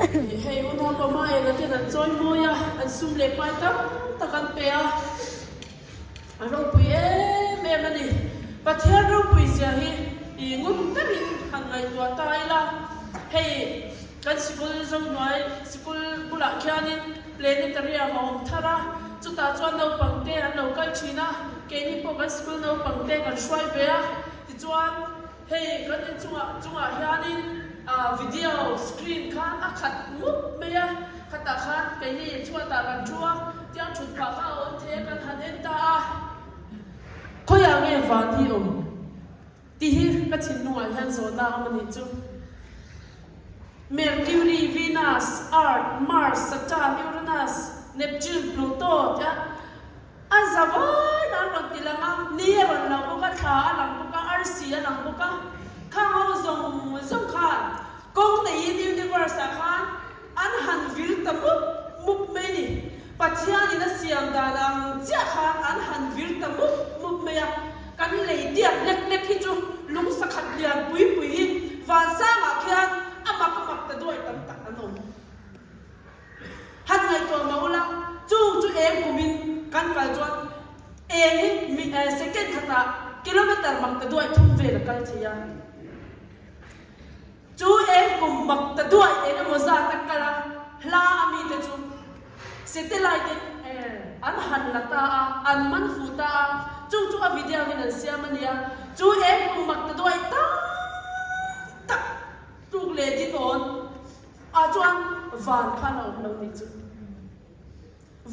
Hei unaupa Maela ten an chawi mawi a, an sum leh pai tam tak an pe a, a ropui em em a ni. Pathian ropui zia hi i ngun takin han ngaihtuah ta ila, hei kan sikul Zohnuai sikul bulah khianin planetarium a awm thar a, chutah chuan naupang te an lo kal thin a, keini pawh kan sikul naupang te kan hruai ve a, tichuan, Hei kan inchungah chungah hianin video screen khan a khat mup mai a, khatah khan keini chhuatah kan thu a, tiang thut phah kha a awm thei a kan han en ta a, khawiah nge van hi awm tih hi ka thinlungah hian zawhna a awm a nih chu. Mercury, Venus, Earth, Mars, Saturn, Uranus, Neptune, Pluto tia A za vain an rawn ti lang a, ni a rawn lang bawk a, thla a lang bawk a, arsi a lang bawk a, khang ho zawng zawng khan kawng neiin universe ah khan an han vir ta mup mup mai a ni. Pathianin a siam dan ang chiah khan an han vir ta mup mup mai a, kan lei tiat lek lek hi chu lung sakhat lian pui pui hi vansangah khian a mak a mak ta duai tam tak an awm. Han ngaihtuah mah ula, chung chu eng kumin kan kal chuan eng hi mi second khatah kilometer mak ta duai thum vel a kal thei a. Chu eng kum mak ta duai eng emaw zat a kal a, hla a mite chu satellite in an han la ta a, an man fuh ta a, chung chu a video in an siam a nia. Chu eng kum mak ta duai tam tak tluk leh din awn. Ah chuan van khan a awm lo nih chu.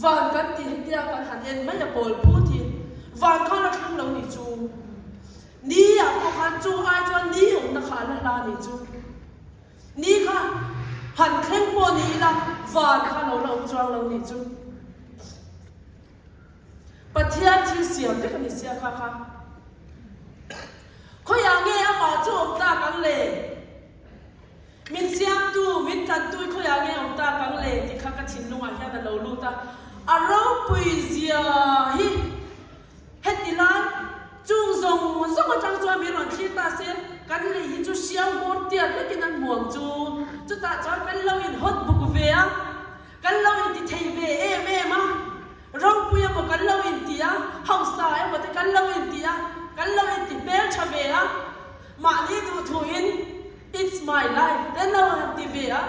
Van kan tih hetia kan han en mai a pawl phut hi van khan a thleng lo nih chu. Ni ah pawh khan chu ai chuan ni awmna kha a la hla nih chu. Ni kha han thleng pawh ni ila van kha lo la awm chuang lo nih chu. Pathian thil siam vek a ni sia kha kha. Khawiah nge amah chu awm tak ang le? Min siamtu, min tlantu i khawiah nge awm tak ang le tih kha ka thinlungah hian a lo lut a, a ropui zia hi heti lai chung zawng zawng atang chuan min rawn thlir ta se, kan lei hi chu hriau hmawr tiat vekin an hmuam chu, chutah chuan kan lo in hawt buk ve a, kan lo inti thei ve em em a, ropui emaw kan lo inti a, hausa emaw te kan lo inti a, kan lo inti hmeltha ve a. Mahni duhthuin It's my life te lo han ti ve a.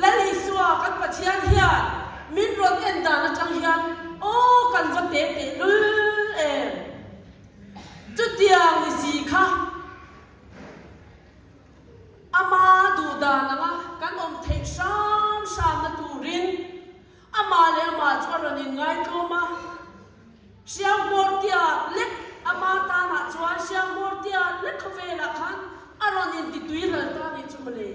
Lal Isua kan Pathian hian min rawn en dan atang hian aw kan va te teh lul em. Chutiang ni si kha ama duh dan anga kan awm theih hram hramna turin Amah leh amah chu a rawn inngaitlawm a, Hrianghmawrtia lek ama tanah chuan Hrianghmawrtia lek khawvelah khan a rawn intitui ral ta nih chu mawle.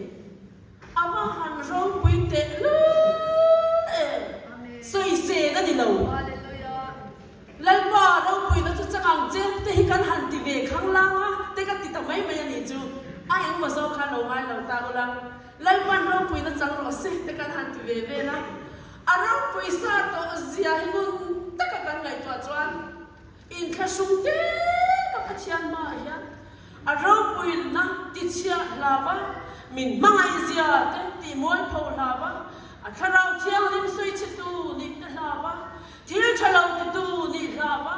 A va han ropui teh lul em! Sawisel a ni lo. Lalpa ropuina chu chang ang che te hi kan han ti ve khanglang a, te ka ti ta mai mai a nih chu. A engmaw zawk khan lo ngai lo ta ula. Lalpan ropuina chang rawh se te kan han ti ve vel a, a ropui sa tawh zia hi ngun taka kan ngaihtuah chuan inthlahrung te ka Pathian hmaah hian a ropuina tichhiah hlava, min hmangaih zia te tihmualpho hlava, a thlarau thianghlim sawichhetu nih te hlava, thil tha lo titu nih hlava,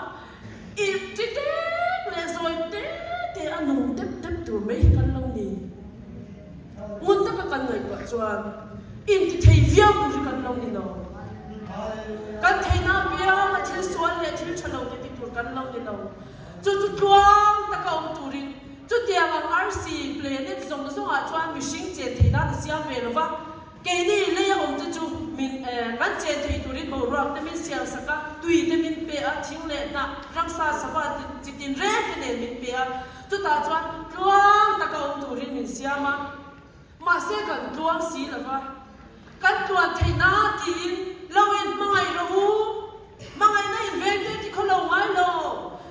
ip ti tek leh zawi te te a nung dep dep tur mai hi kan lo ni. Ngun taka kan ngaihtuah chuan inti thei viau tur hi kan lo ni lo. Kan theihna apianga thil sual leh thil tha lo te ti tur kan lo ni lo. Chu chu tluang taka awm turin chutiang ang arsi, planet, zawng zawngah chuan mihring chen theih nan a siam ve lo va. Keini leia awm te chu min kan chen thei turin boruak te min siam sak a, tui te min pe a, thing leh hnah, ramsa, sava chi tinreng te nen min pe a. Chutah chuan tluang taka awm turin min siam a, mahse kan tluang si lo va, kan tluan theih nan tiin lo in hmangaih rawh u, hmangaihna in veng te ti khaw lo ngai lo,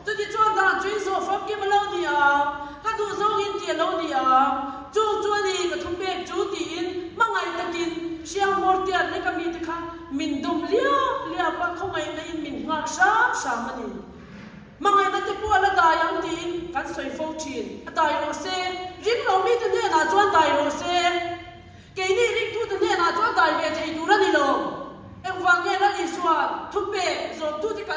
chuti chuan dan chu in zawh famkim a lo ni ang, ka duh zawng in ti a lo ni ang, chung chu a ni ka thupek chu tiin hmangaih takin Hrianghmawr tiat lek a mite kha min dawm liap liap a, khawngaihna in min nghak hram hram a ni. Hmangaihna te pawh a la dai ang tiin kan sawi fo thin. A dai rawh se. Ring lo mite hnenah chuan dai rawh se. Keini.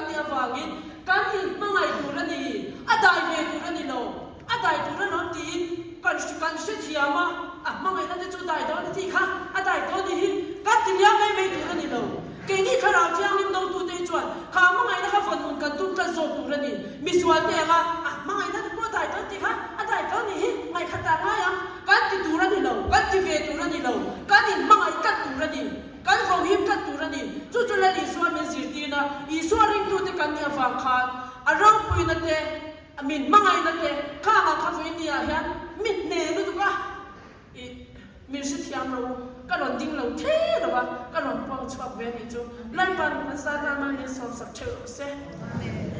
kan nih avangin kan inhmangaih tur a ni, a dai ve tur a ni lo, a dai tur alawm tiin kan kan hrethiam a, a hmangaihna te chu dai dawn a tih kha a dai dawn ni hi kan ti liam mai mai tur a ni lo. Keini Thlarau Thianghlim dotute hi chuan kha hmangaihna kha vawn nun kan tum tlat zawk tur a ni. Misual te anga a hmangaihna te pawh a dai dawn tih kha a dai dawn ni hi ngaihkhat ah ngai ang. Kan ti tur a ni lo, kan ti ve tur a ni lo, kan inhmangaih tlat tur a ni, kan vauhim tlat tur a ni. Chu chu Lal Isua min zirtirna, Isua ringtute kan nih avang khan a ropuina te, min hmangaihna te khang ang kha vawiin ni ah hian mi hneh lutuk a, ih min hrethiam lo u, ka rawn ding lo thei lo a, ka rawn puang chhuak ve a nih chu. Lalpan an zat nan min sawmsak theuh rawh se. Amen.